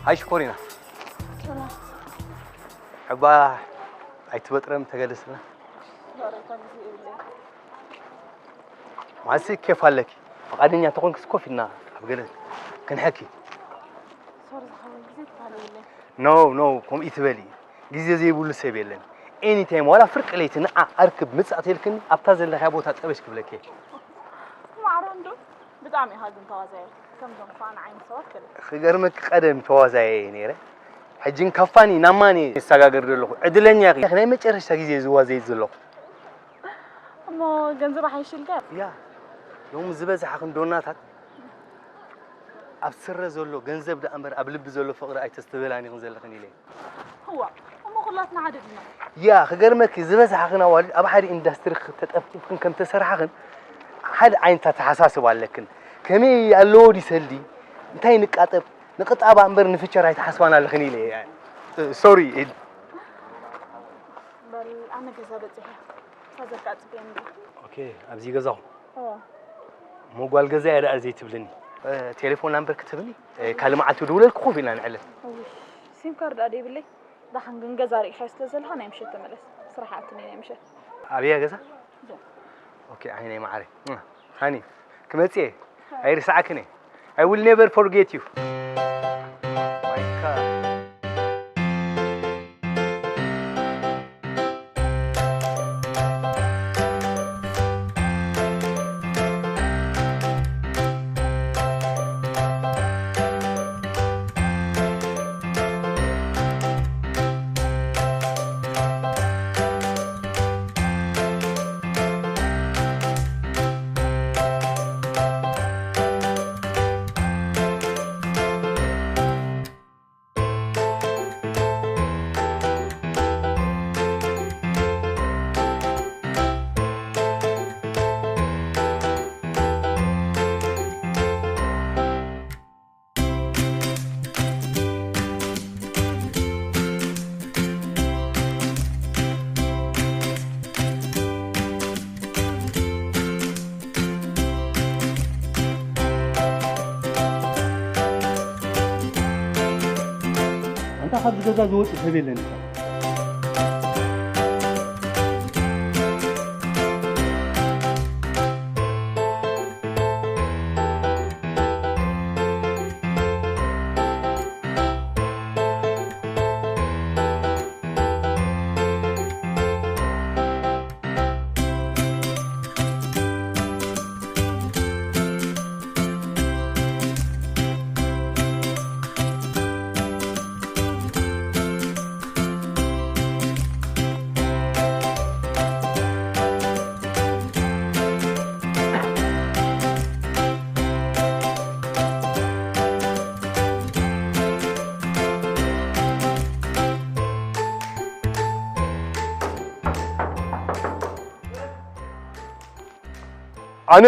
ሃይ ሽኮሪና። ሕባ ኣይትበጥረም ተገለስልና። ማሲ ኬፍ ኣለኪ። ፍቓደኛ ተኾንክስ ኮፍ ኢልና ኣብ ገለ ክንሐኪ። ሶሪ ዝኸውን ግዜ ትባል የለን። ኖ ኖ፣ ከምኡ ይትበሊ። ግዜ ዘይብሉ ሰብ የለን። ኤኒ ታይም ዋላ ፍርቂ ለይቲ ንዓ ኣርክብ ምጻእ ተልክኒ ኣብታ ዘለኻያ ቦታ ጠበሽ ክብለኪ። ማዕረ እንዶ ብጣዕሚ ኢኻ ግን ተዋዛየ። ከምዞም ፋን ዓይነት ሰባት ከለ። ክገርመኪ ቀደም ተዋዛየ እየ ነይረ። ሕጂ ካብ ፋኒ ናብ ማኒ ይሰጋገር ዘለኹ። ዕድለኛ ኢኺ። ናይ መጨረሽታ ግዜ ዝዋዘይ ዘለኹ። እሞ ገንዘብ ሓይሽልካ? ያ ሎም ዝበዝሓ ክንዶናታት ኣብ ስረ ዘሎ ገንዘብ ደኣ እምበር ኣብ ልቢ ዘሎ ፍቕሪ ኣይተስተብህላን ኢኽን ዘለኽን ኢለ። እዋ እሞ ኩላትና ሓደ ዲና? ያ ክገርመኪ ዝበዝሓኽን ኣዋልድ ኣብ ሓደ ኢንዳስትሪ ተጠፍጢፍክን ከም ተሰርሓኽን ሓደ ዓይነት ኣተሓሳስባ ኣለክን። ከመይ ኣለዎ ድዩ ሰልዲ? እንታይ ንቃጠብ? ንቅጣባ እምበር ንፍቸር ኣይትሓስባን ኣለኽን ኢለ። ሶሪ። በል ኣነ ገዛ በጺሐ። ፋዘር ከኣ ጽበየኒ። ኦኬ፣ ኣብዚ ገዛኹም? እዎ። እሞ ጓል ገዛ እያ ደኣ ዘይትብልኒ? እ፣ ቴሌፎን ናምበር ክትህብኒ? እ፣ ካልእ መዓልቲ ድውለልኩ ኮፍ ኢልና ንዕለል። እውይ፣ ሲም ካርድ ደኣ ደይብለይ። ደሓን ግን ገዛ ርኢኻዮ ስለ ዘለኻ ናይ ምሸት ተመለስ። ስራሕ ኣትኒ ናይ ምሸት። ኣብያ ገዛ? ዶ። ኦኬ፣ ዓይነይ መዓረይ። ሃኒ፣ ክመጽእ እየ። ኣይርስዓክን እየ። I will never forget you. My God. ኣንታ ካብዚ ገዛ ዝወጽእ ሰብ የለን። ኣነ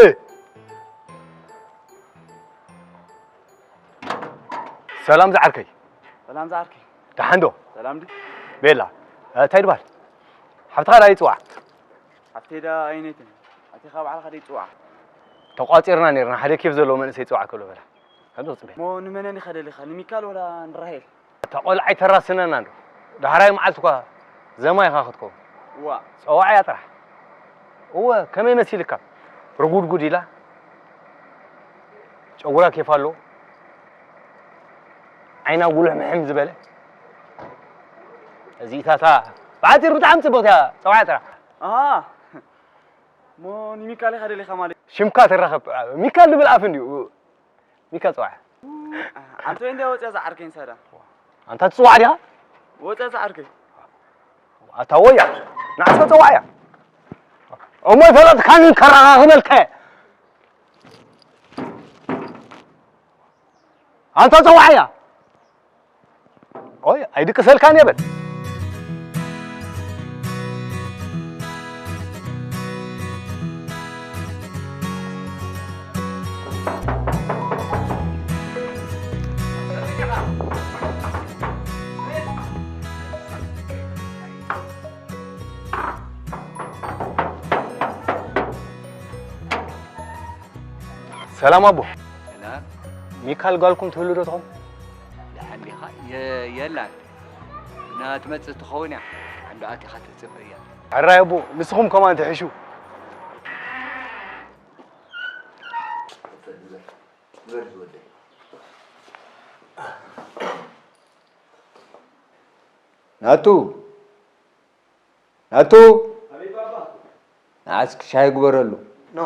ሰላም ዝዓርከይ። ሰላም ዝዓርከይ። ደሓን ዶ? ሰላም ዲ? ቤላ፣ እ፣ እንታይ ድባል? ሓብትኻ ዳ ይጽዋዕ? ሓብተይ ዳ ኣይነትን። ኣቲኻ ባዕልኻ ዶ ይጽዋዕ? ተቋጺርና ነይርና፣ ሓደ ኬፍ ዘለዎ መንእሰይ ይጽዋዕ ከሎ በላ። ከምዚ ክጽበ። እሞ ንመነን ኢኻ ደሊኻ? ንሚካል ወላ ንራሄል? እታ ቆልዓ ኣይተራስነና እንዶ። ዳሕራይ መዓልቲ እኳ ዘማ ኢኻ ክትከውን። እዋ። ጸዋዕያ ጥራሕ። እወ፣ ከመይ መሲልካ? ርጉድጉድ ኢላ። ጨጉራ ኬፍ ኣሎ። ዓይና ጉልሕ ምሕም ዝበለ። እዚኢታታ ብሓጺር ብጣዕሚ ጽብቕቲ እያ። ጸዋዕያ ጥራሕ። ኣሃ። እሞ ንሚካል ኢኻ ደሊኻ ማለት? ሽምካ ተራኸብ። ሚካል ዝብል ኣፍ እንድዩ። ሚካ ጽዋዕ። ኣንተ ወይ እንደ ወጽያ ዝዓርከኝ ሰዳ። ኣንታ ትጽዋዕ ዲኻ? ወጽያ ዝዓርከኝ። ኣታ ወያ፣ ንዓስከ ጽዋዕ እያ። እሞ ይፈለጥካን ከረኻኽበልካ እየ። ኣንታ ጽዋዕ እያ። ኦይ፣ ኣይድቅሰልካን እየ በል። ሰላም ኣቦ። ሰላም። ሚካል ጓልኩም ትህሉ ዶ ትኾን? ደሓን ዲኻ? የ-፣ የላን። እና ትመጽእ ትኸውን እያ። ዓንዶ ኣቲኻ ተጽበያ። ሕራይ ኣቦ፣ ንስኹም ከማን ትሕሹ። ናቱ! ናቱ! ኣቤት ባባ። ንዓስኪ ሻሂ ግበረሉ። ኖ፣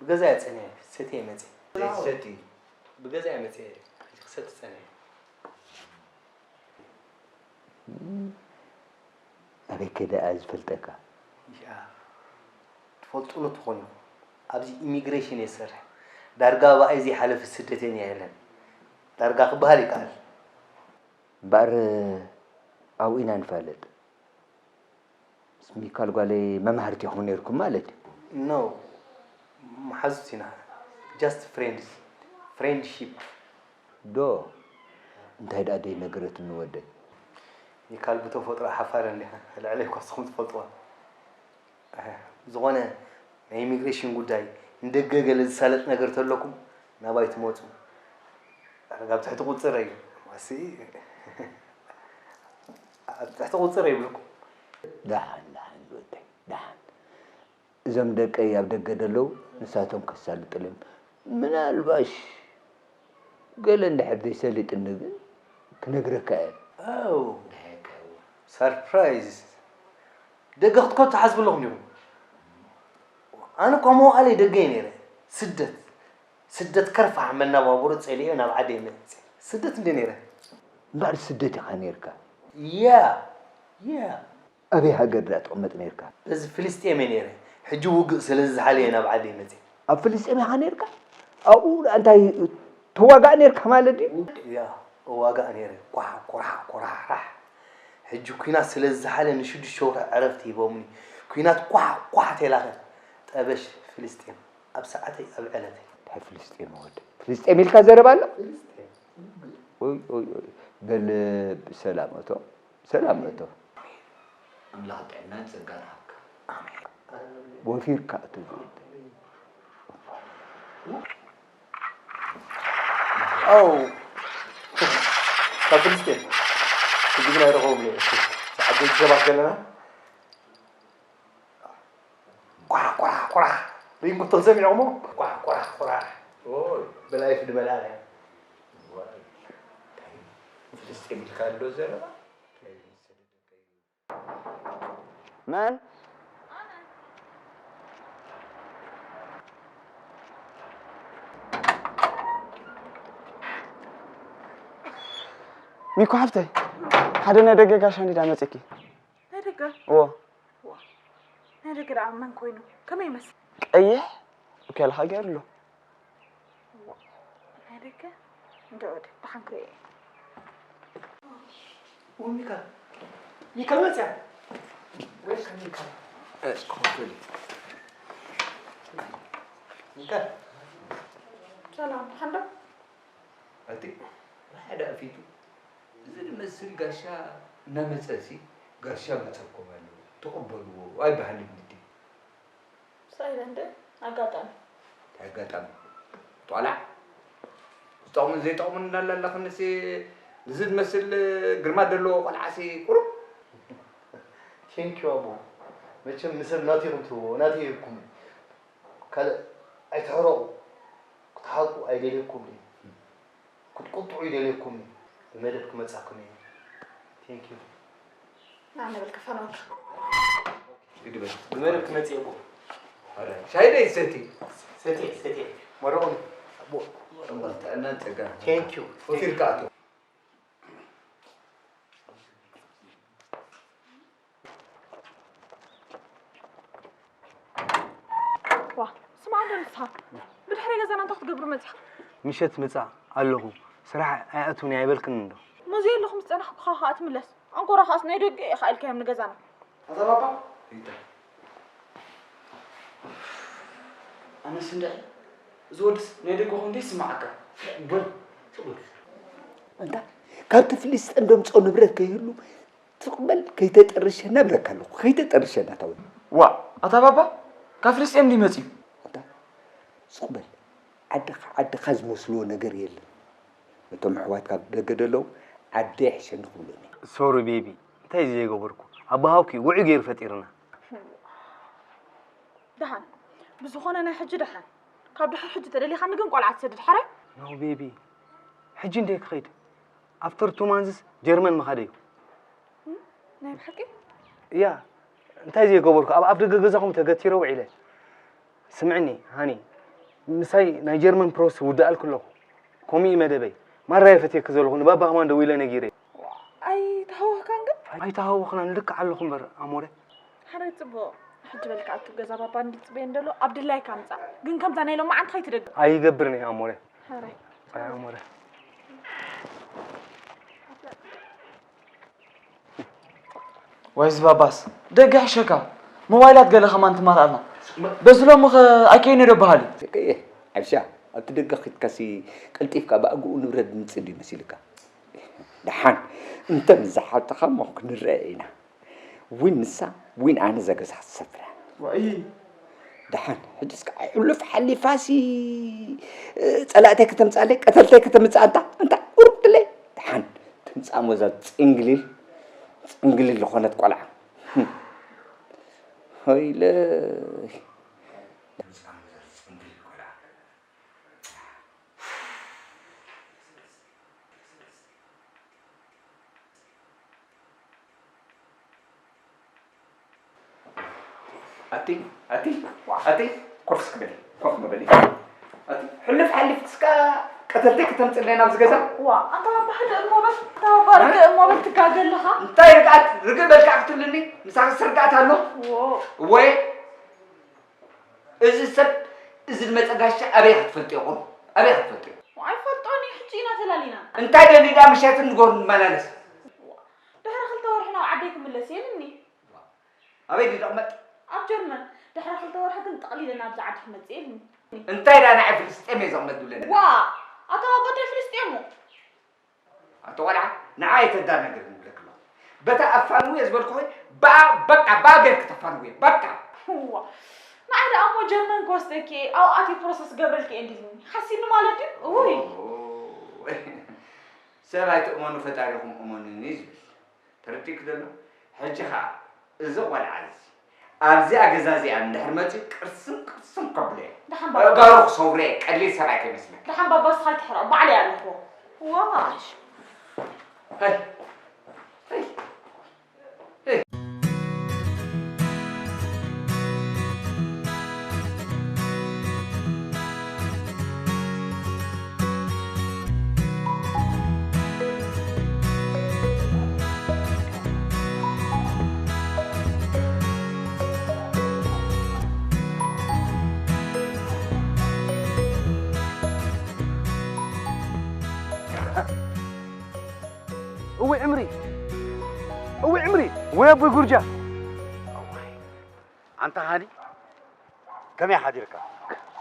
ብገዛ እየ ጸኒሐ፣ ሰትየ መጽየ። ዘይትሰቲ? ብገዛ እየ መጽየ፣ ሕጂ ክሰቲ ጸኒሐ። ኣበይ ከይደ እየ ዝፈልጠካ? ያ፣ ትፈልጡኒ ትኾኑ ኢኹም። ኣብዚ ኢሚግሬሽን እየ ዝሰርሕ። ዳርጋ ብኣይ ዘይሓለፈ ስደተኛ የለን። ዳርጋ ክበሃል ይከኣል። እምበኣር ኣብኡ ኢና ንፋለጥ። ምስ ሚካል ጓለይ መማህርቲ ኢኹም ነይርኩም ማለት እዩ። ኖ፣ መሓዙት ኢና። ጃስት ፍሬንድስ። ፍሬንድሺፕ። ዶ? እንታይ ደኣ ደይነገረትኒ ወደይ? ሚካል ብተፈጥሮ ሓፋር እንዲያ። ልዕለይ እኳ ንስኹም ትፈልጥዋ። ኣህ፣ ዝኾነ ናይ ኢሚግሬሽን ጉዳይ ንደገ ገለ ዝሳለጥ ነገር ተለኩም ናባይ ትመጹ። ዳርጋ ኣብ ትሕቲ ቁጽረይ እዩ። ዋሲ ኣብ ትሕቲ ቁጽረይ ይብልኩም። ደሓን፣ ደሓን ወደይ፣ ደሓን። እዞም ደቀይ ኣብ ደገ ደለዉ ንሳቶም ከሳልጥሎም። ምናልባሽ ገለ እንድሕር ዘይሰሊጥኒ ግን ክነግረካ እየ። ኣው፣ ሰርፕራይዝ። ደገ ክትከዱ ትሓስቡ ኣለኹም ዲኹም? ኣነ እኳ መዋእለይ ደገ እየ ነይረ። ስደት፣ ስደት ከርፋሕ መነባብሮ ጸሊኤ ናብ ዓደይ መጽእ። ስደት እንደ ነይረ። እምበኣር ስደት ኢኻ ነይርካ? ያ፣ ያ። ኣበይ ሃገር ደኣ ትቕመጥ ነይርካ? በዚ ፍልስጤም እየ ነይረ። ሕጂ ውግእ ስለ ዝዝሓለ እየ ናብ ዓደይ መጽእ። ኣብ ፍልስጤም ኢኻ ነይርካ? ኣብኡ ደኣ እንታይ ትዋጋእ ነይርካ ማለት ድዩ? ያ፣ እዋጋእ ነይረ። ኳሕ፣ ኮራሕ፣ ኮራሕራሕ። ሕጂ ኲናት ስለ ዝዝሓለ ንሽዱሽተ ወርሒ ዕረፍቲ ሂቦምኒ። ኲናት ኳሕ፣ ኳሕ ተይላኸ ጠበሽ ፍልስጤም። ኣብ ሰዓተይ፣ ኣብ ዕለተይ። እንታይ ፍልስጤም ወድ? ፍልስጤም ኢልካ ዘረባ ኣሎ? ፍልስጤም። ኦይ፣ ኦይ፣ ኦይ። በል ብሰላም እቶ። ሰላም እቶ። ኣምላኽ ጥዕናን ጸጋን ይሃብካ። ኣሜን። ወፊርካ እቶ ዝወደይ። ኣው። ካብ ፍልስጤም። ሕጂ ግን ኣይረኸቦም ነይረ። ዓበይቲ ሰባት ዘለና። ኳሕ፣ ኳሕ፣ ኳሕ። ሪንጉቶ ሰሚዕኹሞ? ኳሕ፣ ኳሕ፣ ኳሕ። ኦይ፣ ብላይፍ ድበላለ። ዋይ፣ ፍልስጤም ኢልካ ኣሎ ዘረባ? መን? ሚኮ ሓፍተይ፣ ሓደ ናይ ደገ ጋሻ እንዲዳ መጺኪ። ናይ ደገ? እዎ። ዋ፣ ናይ ደገ ደኣ መን ኮይኑ? ከመይ ይመስል? ቀይሕ ኡኬልኻ ገይሩ ኣሎ። ዋ፣ ናይ ደገ? እንደ ወደ ደሓን ክርኢ። ኦ፣ ሚካ። ሚካ መጽያ። ወይ ሚካ። እ፣ ኮፈል። ሚካ። ሰላም፣ ደሓን ዶ? ኣቲ ሓደ ኣፊቱ እዚ ዝመስል ጋሻ እናመጸሲ፣ ጋሻ መጸኩም ኣሎ፣ ተቐበልዎ ኣይበሃልን ድዩ? ሳይለንት ኣጋጣሚ። እንታይ ኣጋጣሚ? ጦላዕ። ዝጠቕሙን ዘይጠቕሙን እናላላኽንሲ፣ እዚ ዝመስል ግርማ ዘለዎ ቆልዓሲ ቁሩብ። ቴንኪዩ ኣቦ። መቸም ንሰብ ናቱ ኢኹም ትህብዎ፣ ናተይ ይህብኩም። ካልእ ኣይትሕረቑ። ክትሓቁ ኣይደልየኩም እየ። ክትቁጥዑ ይደልየኩም እየ። ብመደብ ክመጻኩም እየ። ቴንኪዩ። ንዓና በል ከፋንወካ። ግዲ በል። ብመደብ ክመጽእ እየ። ኣረ፣ ሻይ ደይ ሰቲ። ሰቲ፣ ሰቲ። መረቑኒ። ኣቦ። እሞ ጥዕናን ጸጋን። ቴንኪዩ። ወፊርካ ኣቶ። ዋ፣ ስማዕ እንዶ ንስኻ። ብድሕሪ ገዛና እንታይ ክትገብር መጺኻ? ምሸት ምጻእ ኣለኹ። ስራሕ ኣይኣትውን እየ ኣይበልክን እንዶ? መዚ ኣለኹ ምስ ጸናሕኩኻ ኸኣ ትምለስ። ኣንኮራ ኸኣስ ናይ ደገ ኢኻ ኢልካዮም ንገዛና። ኣታ ባባ? ሪታ። ኣነስ እንድዒ፣ እዚ ወድስ ናይ ደገኹም እንዴ ይስምዓካ? በል፣ ስቕ በል። እንታ፣ ካብቲ ፍልስጤም ደምጾ ንብረት ከይህሉ፣ ስቕ በል፣ ከይተጠርሸና እብለካ ኣለኹ፣ ከይተጠርሸና፣ እታ ወዲ። ዋ፣ ኣታ ባባ፣ ካብ ፍልስጤም ድዩ መጺኡ? እንታ፣ ስቕ በል። ዓድኻ፣ ዓድኻ ዝመስልዎ ነገር የለን። እቶም ኣሕዋትካ ኣብ ደገ ዘለዉ ዓደይ ሕሸኒ ክብሉኒ። ሶሪ ቤቢ፣ እንታይ እዩ ዘይገበርኩ? ኣባሃውኪ ውዑይ ገይሩ ፈጢርና። ደሓን፣ ብዝኾነ ናይ ሕጂ ደሓን። ካብ ድሕሪ ሕጂ ተደሊኻኒ ግን ቆልዓ ትሰድድ ሓራይ? ኖ ቤቢ፣ ሕጂ እንደ ክኸይድ፣ ኣፍተር ቱ ማንዝስ ጀርመን ምኻደ እዩ። ናይ ብሓቂ? እያ፣ እንታይ ዘይገበርኩ? ኣብ ኣፍ ደገ ገዛኹም ተገቲረ ውዒለ። ስምዕኒ ሃኒ፣ ምሳይ ናይ ጀርመን ፕሮሰስ ውድኣልኩ ኣለኹ። ከምኡ እዩ መደበይ። ማራ እየ ፈትየኪ ዘለኹ፣ ንባባ ከማን ደዊለ ነጊረ። ኣይተሃወኽካን ግን? ኣይተሃወኽናን፣ ልክዕ ኣለኹ እምበር ኣሞረ። ሓራይ ጽቡቕ። ሕጂ በልካ ኣቱ ገዛ ባባ እንድጽበየ እንደሎ ኣብ ድላይካ ምጻእ። ግን ከምዛ ናይ ሎማዓንቲ ከይትደግም። ኣይገብርን እየ ኣሞረ። ሓራይ። ኣይ ኣሞረ። ወይ እዚ ባባስ ደገ ሕሸካ። ሞባይላት ገለ ከማን ትማልኣልና። በዚ ሎሚ ኸ ኣይከይነ ዶ በሃሊ? ደቀየ፣ ዓብሻ፣ ኣብቲ ደገ ኺድካሲ ቀልጢፍካ ብኣግኡ ንብረት ምጽእ ድዩ መሲልካ? ደሓን፣ እንተ ምስ ዝሓተኻ እሞ ክንረአ ኢና። ዊን ንሳ፣ ዊን ኣነ እዛ ገዛ ክትሰፍር እያ። ዋይ። ደሓን፣ ሕጅስ ከዓ ሕሉፍ ሓሊፋሲ፣ እ፣ ጸላእተይ ከተምጽኣለይ፣ ቀተልተይ ከተምጽኣ፣ እንታ፣ እንታ፣ ቁሩብ ድለይ። ደሓን፣ ትምጽኣ ሞዛ ጽንግሊል፣ ጽንግሊል ዝኾነት ቆልዓ። ህም። ሆይለይ። ትምጽኣ ሞዛ ጽንግሊል ቆልዓ። ኣቲ፣ ኣቲ፣ ኣቲ፣ ኮፍ እስኪ በሊ፣ ኮፍ በሊ። ኣቲ፣ ሕልፍ ሓሊፍ እስካ ቀተልተይ ከተምፅለና ኣብዚ ገዛ? ዋ፣ ኣታ ባባ ሕድእ እሞ በል፣ ኣታ ባባ እ? ርግእ እሞ በል ትጋገ ኣለኻ። እንታይ ርግኣት፣ ርግእ በልካ ክትብልኒ? ምሳኽስ ርግኣት ኣሎ? ዎ። ወይ፣ እዚ ሰብ፣ እዚ ዝመፀ ጋሻ ኣበይ ክትፈልጥዮ ቁሩብ? ኣበይ ክትፈልጥዮ? ኣይፈልጦን እየ፣ ሕጂ ኢና ተላሊና። እንታይ ደሊና ምሸት ንጎር ንመላለስ? ድሕሪ ክልተ ወርሒ ናብ ዓደይ ክምለስ እየ እልኒ። ኣበይ ድዩ ዘቕመጥ? ኣብ ጀርመን። ድሕሪ ክልተ ወርሒ ግን ጠቕሊለ ናብዚ ዓዲ ክመጽእ እየ እልኒ። እንታይ ደኣ ንዓይ ፍልስጤም እየ ዘቕመጥ ዝብለኒ? ዋ! ኣታ ኣቦ እንታይ ፍልስጤሙ? ኣቶ ቆልዓ፣ ንዓይ ኣይተዳናግርኒ ይብለኪ ኣለኹ። በታ ኣፋንው እየ ዝበልኩኺ፣ ብኣ፣ በቃ፣ ብኣ ጌርኪ ተፋንውዮ፣ በቃ። እዋ፣ ንዓይ ደኣ እሞ ጀርመን ክወስደኪ እየ፣ ኣብኡ ኣትየ ፕሮሰስ ክገብረልኪ እየ እንዲልኒ። ሓሲኒ ማለት ድዩ? እውይ። ኦይ፣ ሰብ ኣይትእመኑ፣ ፈጣሪኹም እመኑኒ ዝብል። ተረዲእኪ ዘሎ? ሕጂ ኸኣ እዚ ቖልዓ እዚ ኣብዚኣ ገዛ እዚኣ እንድሕር መጺኡ ቅርስም ቅርስም ከብሎ እየ። ደሓን ባባ። ኣእጋሩ ክሰብሮ እየ፣ ቀሊል ሰብኣይ ከይመስለኪ። ደሓን ባባ እስኻ ኣይትሕረቕ፣ ባዕለይ ኣለኹ። ዋሽ። ሀይ፣ ሀይ፣ ሀይ። እውይ ዕምሪ፣ እውይ ዕምሪ። ወይ ኣቦይ ጉርጃ። ኣንታ ሃኒ፣ ከመይ ሓዲርካ?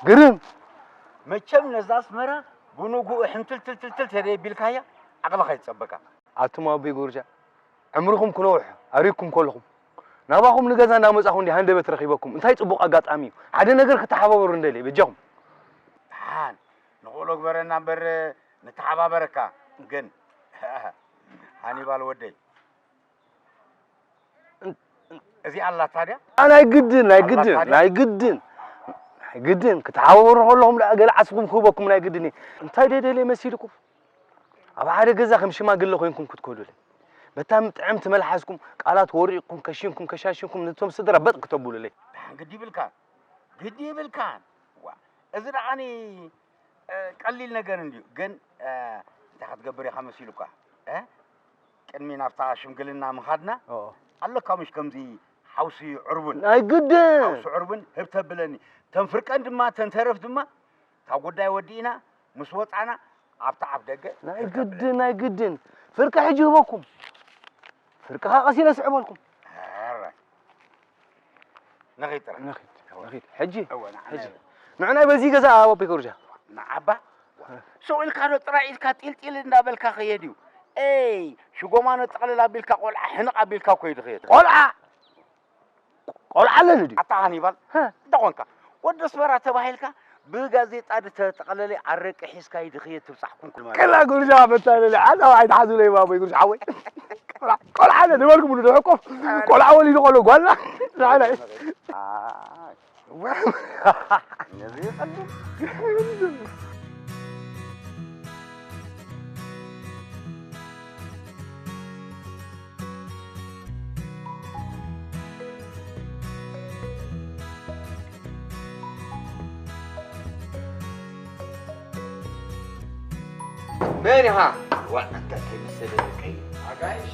ግርም። መቸም ነዛ ኣስመራ ብንጉኡ ሕንትልትልትልትል ተደይ ቢልካያ፣ ዓቕልኻ ይጸበካ። ኣቱም ኣቦይ ጎርጃ፣ ዕምርኹም ክነውሕ ኣሪግኩም ከለኹም፣ ናባኹም ንገዛ እንዳመጻኹ እንዲ ሃንደበት ረኺበኩም። እንታይ ጽቡቕ ኣጋጣሚ እዩ። ሓደ ነገር ክተሓባበሩ እንደልየ፣ በጃኹም። ደሓን፣ ንኽእሎ ግበረና እምበር፣ ንተሓባበረካ። ግን፣ ሃኒባል ወደይ፣ እዚኣ ኣላታ ድያ? ኣ፣ ናይ ግድን፣ ናይ ኣላታ ግድን፣ ድያ? ናይ ግድን፣ ናይ ግድን። ክትሓባበሩ ከለኹም ደኣ ገለ ዓስብኩም ክህበኩም ናይ ግድን እዩ። እንታይ ደደልየ መሲልኩም? ኣብ ሓደ ገዛ ከም ሽማግለ ኮይንኩም ክትከዱለይ። በታ ጥዕምቲ መልሓስኩም ቃላት ወሪቕኩም፣ ከሺንኩም፣ ከሻሽንኩም ነቶም ስድራ በጥ ክተብሉለይ። ደሓን ግዲ ይብልካን፣ ግዲ ይብልካን። ዋ፣ እዚ ደኣኒ፣ እ፣ ቀሊል ነገር እንድዩ። ግን፣ እ፣ እንታይ ክትገብር ኢኻ መሲሉካ? እ? ቅድሚ ናብታ ሽምግልና ምኻድና፣ ኦ። ኣለካ ምሽ ከምዚ ሓውሲ ዕርቡን? ናይ ግድን። ሓውሲ ዕርቡን ህብ ተብለኒ። ተን ፍርቀን ድማ፣ ተን ተረፍ ድማ፣ እታ ጉዳይ ወዲእና ምስ ወጻና፣ ኣብቲ ኣፍ ደገ ናይ ግድን፣ ናይ ግድን። ፍርቂ ሕጂ ህበኩም። ፍርቂ ኸኣ ቀስ ኢለ ስዕበልኩም። ኣረ። ንኺድ ጥራሕ። ንኺድ፣ እወ። ንኺድ። ሕጂ፣ እወ፣ ንዓና ሕጂ። እወ። ንዕናይ በዚ ገዛ ኣብ ኣቦይ ኮርጃ። ንዓባ? ስቕ ኢልካ ዶ ጥራይ ኢልካ ጢልጢል እንዳበልካ ኸየ ድዩ? ኤይ፣ ሽጎማኖ ጠቕልል ኣቢልካ ቆልዓ ሕንቕ ኣቢልካ እኮ እዩ ዝኸየድ። ቆልዓ? ቆልዓ ኣለኒ ድዩ? ኣታ ሃኒባል፣ ሀ። እንታይ ኾንካ? ወዲ ኣስመራ ተባሂልካ ብጋዜጣ ዝተጠቕለለ ኣረቂ ሒዝካ ይድኽየ ትብጻሕኩም ኩሉ ማለት። ከላ ጉርሻ መታለሊ፣ ዓላ ዋይ ተሓዙለይ ባቦይ ጉርሻ ሓወይ። ቆልዓ፣ ቆልዓ ኣለ ዝበልኩም ንድሕቆፍ። ቆልዓ ወሊዱ ቆሎ ጓላ። ንዓና። ኣይ፣ ነዚ ይቐልድ። መን ኢኻ? ዋ፣ ኣንታ እንታይ መሰለ ደቀይ። ኣጋይሽ።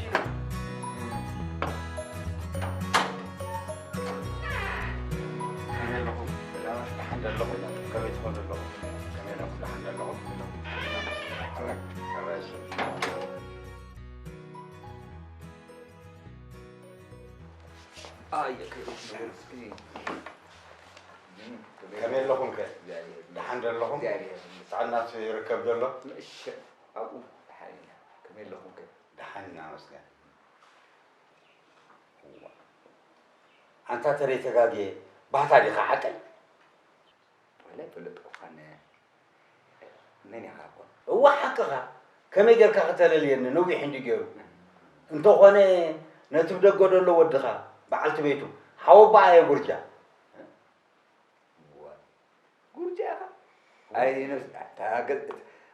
ከመይ ኣለኹም? ደሓን ዶ ኣለኹም? ከመይ ትኾኑ ኣለኹም? ከመይ ኣለኹም? ደሓን ዶ ኣለኹም? ኣየ፣ ከመይ ኣለኹም ከ? ደሓን ዶ ኣለኹም? ጥዕናስ ይርከብ ዶ ኣሎ? እሺ፣ ኣብኡ ደሓን ኢና። ከመይ ኣለኹም ከ? ደሓን ኢና መስገን። እዋ። ኣንታ ተረይ ተጋግየ፣ ባህታ ዲኻ ሓቀይ? ወላ ኣይፈለጥኩኻን። መን ኢኻ እኮ? እዋ ሓቅኻ። ከመይ ጌርካ ከተለልየኒ? ነዊሕ እንዲ ገይሩ። እንተኾነ ነቲ ብደገ ዘሎ ወድኻ፣ በዓልቲ ቤቱ፣ ሓወቦኣ እየ ጉርጃ። እዋ። ጉርጃ ኢኻ? ኣይ ነብስ-፣ ኣታ ገ-፣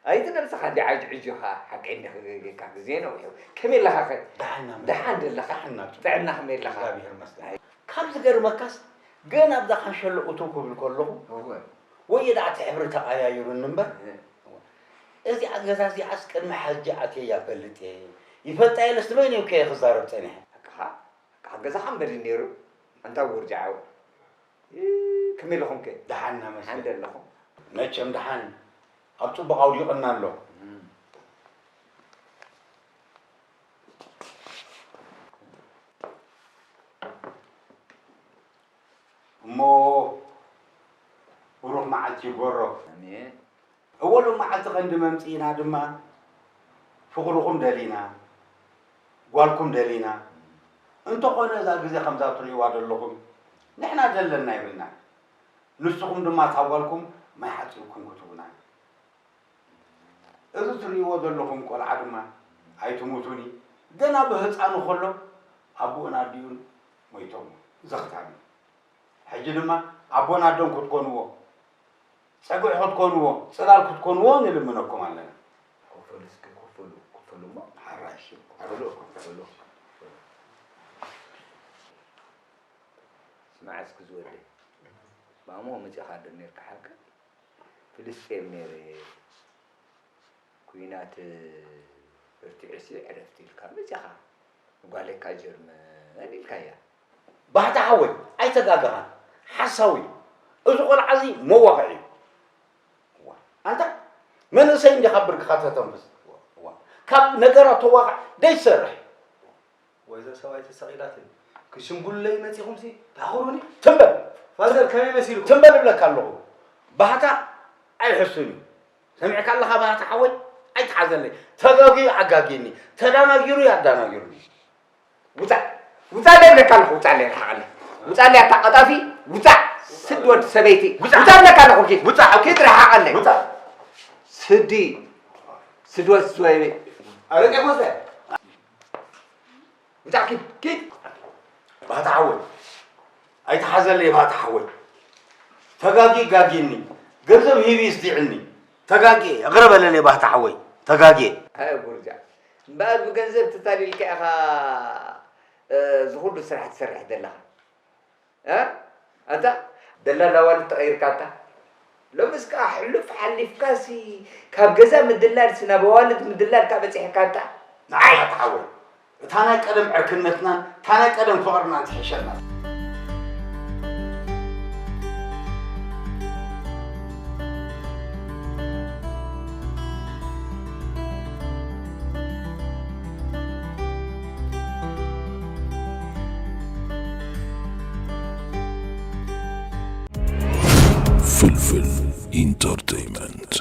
ኣይቲ ነብስኻ እንዲ ዓጅ ዕጆኻ፣ ሓቀይ እንዲ ክገጌካ ግዜ ነዊሑ። ከመይ ኣለኻ ኸ? ደሓን ኢና፣ ደሓን ደለኻ? ደሓን ኢና። ጥዕና ከመይ ኣለኻ? እግዚኣብሔር ይመስገን። ካብ ዝገርመካስ፣ ገና ኣብዛ ካንሸሎ እትው ክብል ከለኹ፣ እወ። ወየ ደኣ እቲ ሕብሪ ተቐያይሩኒ እምበር፣ እወ። እዚኣ ገዛ እዚኣስ ቅድሚ ሕጂ ኣትየያ እፈልጥ እየ። ይፈልጣ የለስ ትበይነ እኮ እየ ክዛረብ ጸኒሐ። ሓቅኻ፣ ሓቅኻ ገዛኻ እምበር እዩ ነይሩ። ኣንታ ውርጃ ዓው። እ፣ ከመይ ኣለኹም ከ? ደሓን ኢና መስገን። ደሓን ዶ ኣለኹም? መቸም ደሓን። ኣብ ጽቡቕ ኣውዲቕና ኣሎ። እም። እሞ ብሩኽ መዓልቲ ይግበሮ። ኣሜን። እወ፣ ሎም መዓልቲ ቀንዲ መምጽኢና ድማ ፍቕርኹም ደሊና፣ ጓልኩም ደሊና። እንተኾነ እዛ ግዜ ከምዛ ትርእይዋ ዘለኹም ንሕና ደለና ይብልና። ንስኹም ድማ እታ ጓልኩም ማይ ሓጺብኩም ክትቡና። እዚ ትርእይዎ ዘለኹም ቆልዓ ድማ ኣይትሙቱኒ፣ ገና ብህጻኑ ከሎ ኣቦኡን ኣዲኡን ሞይቶም ዘኽታሚ። ሕጂ ድማ ኣቦን ኣዶን ክትኮንዎ፣ ጸግዒ ክትኮንዎ፣ ጽላል ክትኮንዎ ንልምነኩም ኣለና። ክፈሉ እስከ፣ ክፈሉ፣ ክፈሉ እሞ። ሓራሽ። ክፈሉ፣ ክፈሉ። ስማዕ እስኪ ዝወደይ፣ ማሞ መጺኻ ዶ ኔርካ ሓቂ? ፍልስጤም ነይረ፣ ኲናት በርቲዑሲ ዕረፍቲ ኢልካ መጺኻ፣ ንጓለይካ ጀርመን ኢልካያ። ባህታ ሓወይ፣ ኣይተጋገኻን፣ ሓሳዊ እዩ። እዚ ቆልዓ እዚ መዋቕዕ እዩ። ዋ፣ ኣንታ መንእሰይ እንዲኻ ብርግኻ ተተንፍስ። ዋ፣ ካብ ነገራት ተዋቕዕ ደይትሰርሕ። ወይዘ ሰብኣይ ተሰቒላትኒ። ክሽምጉሉለይ መጺኹምሲ ታኹሩኒ። ትም በል። ፋዘር ከመይ መሲልኩም? ትም በል እብለካ ኣለኹ። ባህታ ኣይሕሱን እዩ። ሰሚዕካ ኣለኻ ባህታ ሓወይ? ኣይትሓዘለይ። ተጋግዩ ኣጋግየኒ። ተዳናጊሩ እዩ ኣዳናጊሩኒ። ውጻእ። ውጻእ እብለካ ኣለኹ። ውጻእ እብለካ ኣለኹ። ውጻእ እብለካ ቀጣፊ። ውጻእ። ስድ ወድ ሰበይቲ። ውጻእ። ውጻእ እብለካ ኣለኹ። ኪድ። ውጻእ። ኪድ ርሓቐለይ። ውጻእ። ስዲ። ስድ ወድ ሰበይቲ። ኣረቄ ኮስተ። ውጻእ ኪድ፣ ኪድ። ባህታ ሓወይ፣ ኣይትሓዘለይ ባህታ ሓወይ። ተጋግየ ጋግየኒ፣ ገንዘብ ሂቡ ይስዲዕኒ። ተጋግየ፣ ይቕረ በለለይ ባህታ ሓወይ፣ ተጋግየ። ኣይ ጉርጃ፣ እምበኣር ብገንዘብ ተታሊልካ ኢኻ፣ እ፣ ዝኹሉ ስራሕ ትሰርሕ ዘለኻ። እ? ኣንታ ደላል ኣዋልድ ተቐይርካ ኣንታ። ሎምስ ከኣ ሕሉፍ ሓሊፍካሲ ካብ ገዛ ምድላልሲ ናብ ኣዋልድ ምድላልካ በጺሕካ ኣንታ። ንዓይ ኣታ ሓወይ፣ እታ ናይ ቀደም ዕርክነትናን እታ ናይ ቀደም ፍቕርናን ትሕሸና። ፍልፍል ኢንተርቴይመንት።